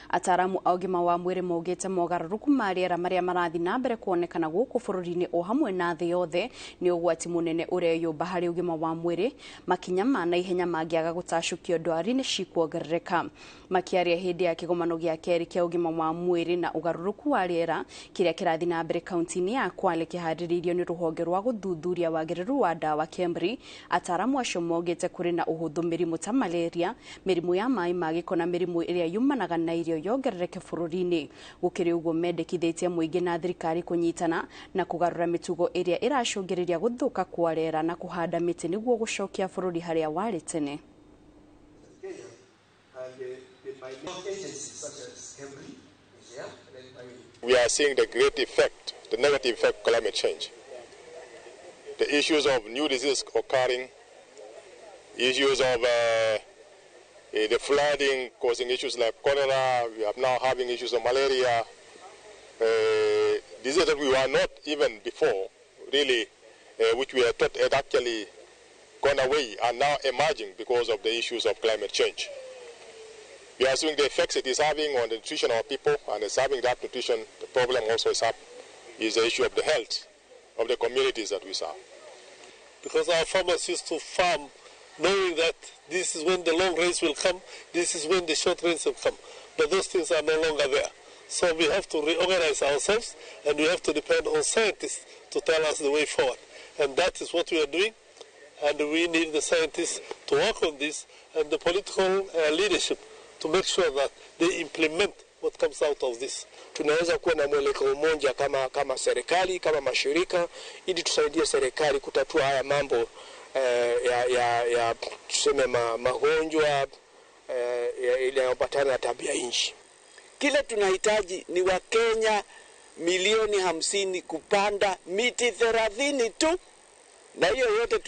Ataramu a ũgima wa mwĩrĩ maugĩte mogarũrũku ma rĩera marĩa marathiĩ na mbere kuonekana gũkũ bũrũri-inĩ o hamwe na thĩ yothe nĩ ũgwati mũnene ũreyũmba harĩ ũgima wa mwĩrĩ. Makinya ma naihenya mangĩaga gũtacũkio, ndwari nĩ cikuongerereka. Makĩaria hĩndĩ ya kĩgomano gĩa kerĩ kĩa ũgima wa mwĩrĩ na ũgarũrũku wa rĩera kĩrĩa kĩrathiĩ na mbere kaunti-inĩ ya Kwale, kĩharĩrĩirio nĩ rũhonge rwa gũthuthuria wagĩrĩru wa ndawa KEMRI, ataramu acio maugĩte kũrĩ na ũhũthũ mĩrimũ ta malaria, mĩrimũ ya maĩ ma gĩko na mĩrimũ ĩrĩa yumanaga na irio yongerereke bũrũri-inĩ. Gũkĩrĩ ũguo, mendekithĩtie mũingĩ na thirikari kũnyitana na kũgarũra mĩtugo ĩrĩa ĩracũngĩrĩria gũthũka kwa rĩera na kũhanda mĩtĩ nĩguo gũcokia bũrũri harĩa warĩ tene. And by agencies such as KEMRI is there, led by We are seeing the great effect, the negative effect of climate change. The issues of new diseases occurring, issues of the flooding causing issues like cholera, we are now having issues of malaria, diseases that we were not even before, really, which we had thought had actually gone away, are now emerging because of the issues of climate change. We are seeing the effects it is having on the nutrition of people, and it's having that nutrition. The problem also is up is the issue of the health of the communities that we serve. Because our farmers used to farm knowing that this is when the long rains will come, this is when the short rains will come. But those things are no longer there. So we have to reorganize ourselves, and we have to depend on scientists to tell us the way forward. And that is what we are doing. And we need the scientists to work on this and the political leadership to make sure that they implement what comes out of this. Tunaweza kuwa na mwelekeo mmoja kama serikali, kama mashirika, ili tusaidie serikali kutatua haya mambo ya tuseme magonjwa yanayopatana na tabia nchi. Kile tunahitaji ni Wakenya milioni 50 kupanda miti 30 tu, na hiyo yote.